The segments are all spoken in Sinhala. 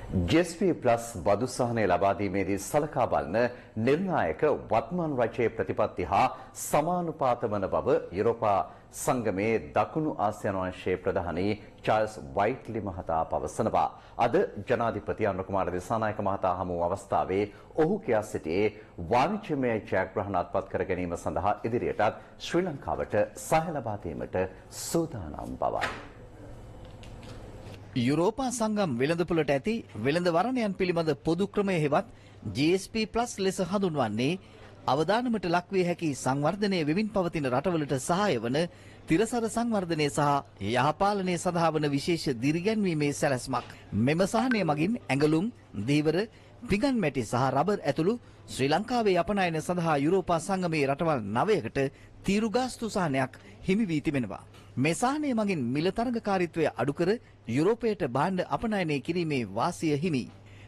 GSP Plus බදු සහනය ලබා දීමේදී සලකා බලන නිර්ණායක වත්මන් රජයේ ප්‍රතිපත්ති හා සමානුපාත වන බව යුරෝපා සංගමයේ දකුණු ආසියානු අංශයේ ප්‍රධානී චාල්ස් වයිට්ලි මහතා පවසනවා. අද ජනාධිපති අනුර කුමාර දිසානායක මහතා හමු වූ අවස්ථාවේ ඔහු කියා සිටියේ වාණිජ්‍යමය ජයග්‍රහණ අත්පත් කර ගැනීම සඳහා ඉදිරියටත් ශ්‍රී ලංකාවට සහාය ලබා දීමට සූදානම් බවයි. යුරෝපා සංගම් වෙළඳපොළට ඇති වෙළඳ වරණයන් පිළිබඳ පොදු ක්‍රමය හෙවත් GSP Plus ලෙස හඳුන්වන්නේ අවදානමට ලක්විය හැකි සංවර්ධනය වෙමින් පවතින රටවලට සහාය වන තිරසර සංවර්ධනය සහ යහපාලනය සඳහා වන විශේෂ දිරිගැන්වීමේ සැලැස්මක්. මෙම සහනය මගින් ඇඟලුම්, දීවර, පිඟන් මැටි සහ රබර් ඇතුළු ශ්‍රී ලංකාවේ අපනයන සඳහා යුරෝපා සංගමයේ රටවල් 9කට තීරු ගාස්තු සහනයක් හිමි වී තිබෙනවා. මේ සහනය මගින් මිල තරඟකාරීත්වය අඩු කර යුරෝපයට භාණ්ඩ අපනයනය කිරීමේ වාසිය හිමි.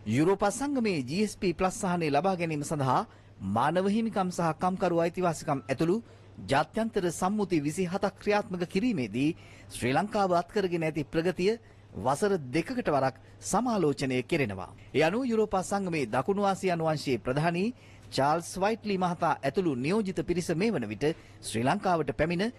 යුරෝපා සංගමයේ GSP Plus සහනය ලබා ගැනීම සඳහා මානව හිමිකම් සහ කම්කරු අයිතිවාසිකම් ඇතුළු ජාත්‍යන්තර සම්මුති 27ක් ක්‍රියාත්මක කිරීමේදී ශ්‍රී ලංකාව අත්කරගෙන ඇති ප්‍රගතිය වසර දෙකකට වරක් සමාලෝචනය කෙරෙනවා. ඒ අනුව යුරෝපා සංගමයේ දකුණු ආසියානු අංශයේ ප්‍රධානී චාල්ස් වයිට්ලි මහතා ඇතුළු නියෝජිත පිරිස මේ වන විට ශ්‍රී ලංකාවට පැමිණ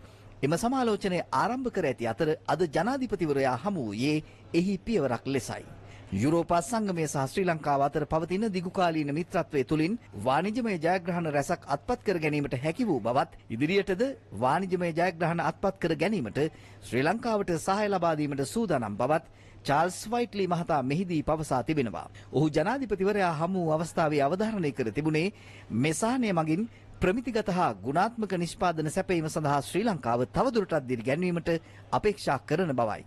එම සමාලෝචනය ආරම්භ කර ඇති අතර අද ජනාධිපතිවරයා හමු වූයේ එහි පියවරක් ලෙසයි. යුරෝපා සංගමය සහ ශ්‍රී ලංකාව අතර පවතින දිගුකාලීන මිත්‍රත්වය තුළින් වාණිජමය ජයග්‍රහණ රැසක් අත්පත් කර ගැනීමට හැකි වූ බවත් ඉදිරියටද වාණිජමය ජයග්‍රහණ අත්පත් කර ගැනීමට ශ්‍රී ලංකාවට සහාය ලබා දීමට සූදානම් බවත් චාල්ස් වයිට්ලි මහතා මෙහිදී පවසා තිබෙනවා. ඔහු ජනාධිපතිවරයා හමු වූ අවස්ථාවේ අවධාරණය කර තිබුණේ මේ සහනය මගින් ප්‍රමිතිගත හා ගුණාත්මක නිෂ්පාදන සැපයීම සඳහා ශ්‍රී ලංකාව තවදුරටත් දිරිගැන්වීමට අපේක්ෂා කරන බවයි.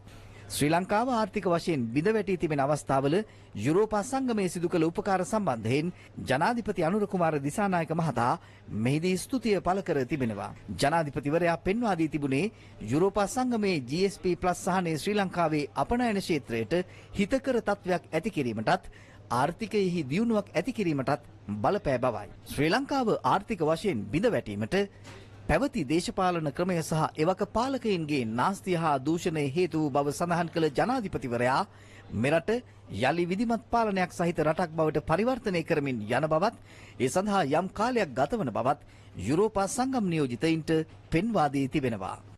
ශ්‍රී ලංකාව ආර්ථික වශයෙන් බිඳ වැටී තිබෙන අවස්ථාවල යුරෝපා සංගමයේ සිදු කළ උපකාර සම්බන්ධයෙන් ජනාධිපති අනුර කුමාර දිසානායක මහතා මෙහිදී ස්තුතිය පළ කර තිබෙනවා. ජනාධිපතිවරයා පෙන්වා දී තිබුණේ යුරෝපා සංගමයේ GSP Plus සහනය ශ්‍රී ලංකාවේ අපනයන ක්ෂේත්‍රයට හිතකර තත්ත්වයක් ඇති කිරීමටත් ආර්ථිකයෙහි දියුණුවක් ඇති කිරීමටත් බලපෑ බවයි. ශ්‍රී ලංකාව ආර්ථික වශයෙන් බිඳ වැටීමට පැවති දේශපාලන ක්‍රමය සහ එවක පාලකයින්ගේ නාස්තිය හා දූෂණය හේතු වූ බව සඳහන් කළ ජනාධිපතිවරයා මෙරට යලි විධිමත් පාලනයක් සහිත රටක් බවට පරිවර්තනය කරමින් යන බවත් ඒ සඳහා යම් කාලයක් ගතවන බවත් යුරෝපා සංගම් නියෝජිතයින්ට පෙන්වා දී තිබෙනවා.